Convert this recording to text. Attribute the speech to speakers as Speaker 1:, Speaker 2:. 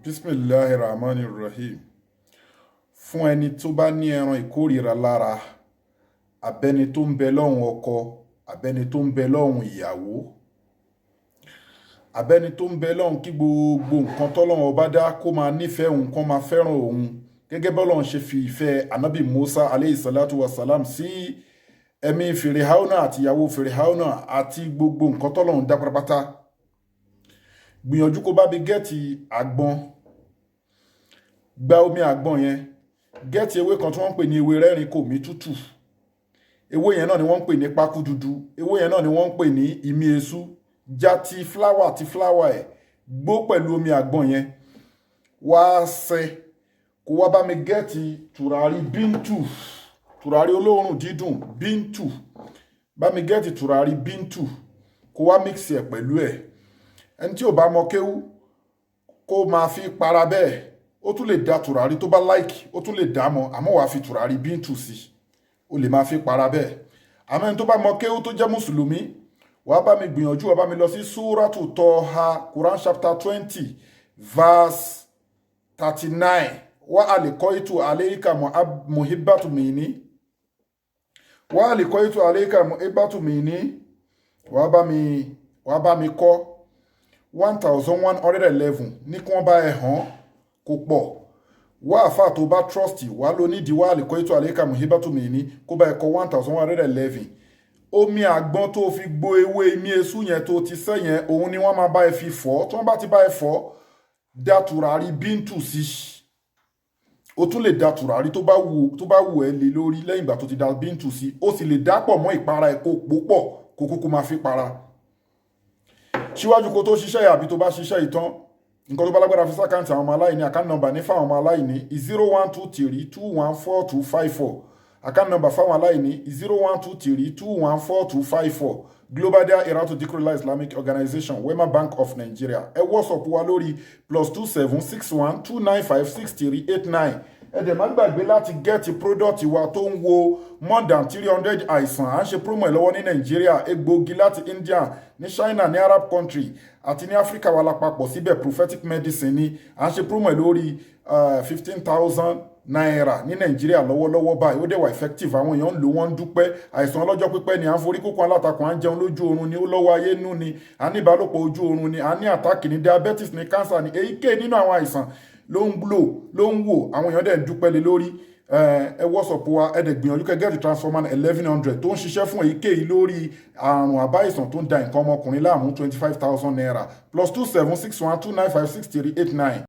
Speaker 1: Bismillahi Rahman Rahim. Fún ẹni tó bá ní ẹran ìkórìíra lára, abẹ́ni tó ń bẹ lọ́hùn ọkọ, abẹ́ni tó ń bẹ lọ́hùn ìyàwó, abẹ́ni tó ń bẹ lọ́hùn kí gbogbo nǹkan tọ́lọ́hun ọba dá kó máa nífẹ̀ẹ́ òun, kó máa fẹ́ràn òun, gẹ́gẹ́ bọ́lọ́hun ṣe fi ìfẹ́ Anabi Musa aleyhi salatu wa salam sí ẹ̀mí Fìrìhàúnà àti ìyàwó Fìrìhàúnà àti gbogbo nǹkan tọ́lọ́hun dá pátápátá. Gbìyànjú kó bá mi get àgbọn, gba omi àgbọn yẹn, get ewé kan tí wọ́n ń pè ní ewé rẹ́rìn kò mí tútù. Ewé yẹn náà ni wọ́n ń pè ní pákú dúdú. Ewé yẹn náà ni wọ́n ń pè ní ìmí esú. Já ti flower, ti flower ẹ̀, gbó pẹ̀lú omi àgbọn yẹn, wá sẹ́, kó wá bá mi get tùràrí bíntù, tùràrí olóòórùn dídùn bíntù. Bá mi get tùràrí bíntù, kó wá mix ẹ̀ pẹ̀lú ẹ̀. Ẹni tí ò bá mọ kéwú, kó máa fi para bẹ́ẹ̀. Ó tún lè da tùràrí tó bá like, ó tún lè dá mọ́, àmọ́ wàá fi tùràrí bíntù sí, ó lè máa fi para bẹ́ẹ̀. Àmọ́ ẹni tó bá mọ kéwú, tó jẹ́ mùsùlùmí, wàá bá mi gbìyànjú, wàá bá mi lọ sí Súrátù Tọ́ha, Quran chapter 20 verse 39. Wà á lè kọ́ ìtù àléíkà muhibbatu mini, wà á lè kọ́ ìtù àléíkà muhibbatu mini. Wàá bá mi kọ́ 1111 ní kí wọ́n bá ẹ hàn kó pọ̀. Wá àfà tó bá trust, wá ló nídìí wá àlèkọ́ ètò àlékà muhibatu mini, kó bá ẹ kọ 1111. Omi àgbọn tó fi gbo ewé imí esú yẹn tó ti sẹ́ yẹn, òun ni wọ́n máa bá ẹ fi fọ́. Tí wọ́n bá ti bá ẹ fọ́, dá tùràrí bíntù sí. O tún lè da tùràrí tó bá wù ẹ́ lé lórí lẹ́yìn ìgbà tó ti da bíntù sí. Ó sì lè dápọ̀ mọ́ ìpara ẹ̀, kó pò pọ̀, kó kúkú máa fi para síwájú kó tó ṣiṣẹ́, àbí tó bá ṣiṣẹ́ ìtàn. Nǹkan tó bá lágbára, fi sí account àwọn ọmọ aláìní. Account number ní fáwọn ọmọ aláìní, 0123214254. Account number fáwọn aláìní, 0123214254, Global Dahiratu Dhikrlahi Islamic Organization, Wema Bank of Nigeria. Ẹ WhatsApp wa lórí +27612956389. Ẹ dẹ̀ má gbàgbé láti get product wa tó ń wo more than 300 àìsàn. À ń ṣe promo ẹ̀ lọ́wọ́ ní Nàìjíríà. Egbòogi láti India, ní China, ní Arab country àti ní Africa wà lápapọ̀ síbẹ̀. Prophetic medicine ni. À ń ṣe promo ẹ̀ lórí ₦15,000 ní Nàìjíríà lọ́wọ́lọ́wọ́ báyìí. Ó dẹ̀ wà effective. Àwọn èèyàn ń lò, wọ́n ń dúpẹ́. Àìsàn ọlọ́jọ́ pípẹ́ ni, à ń forí kókó alátakùn, à ń jẹun lójú oorun ni, ó lọ́wọ́ ayé nú ni, à ń ní ìbálòpọ̀ ojú oorun ni, à ń ní attack ní, diabetes ní, cancer ní, èyíkéyìí nínú àwọn àìsàn ló ń lò, ló ń wò. Àwọn èèyàn dẹ̀ ń dúpẹ́ lé lórí. Ẹ WhatsApp wa. Ẹ dẹ̀ gbìyànjú kẹ́ get transformer 1100 tó ń ṣiṣẹ́ fún èyíkéyìí lórí àrùn àbáìsàn tó ń da nǹkan ọmọkùnrin láàmú, ₦25,000, +27612956389.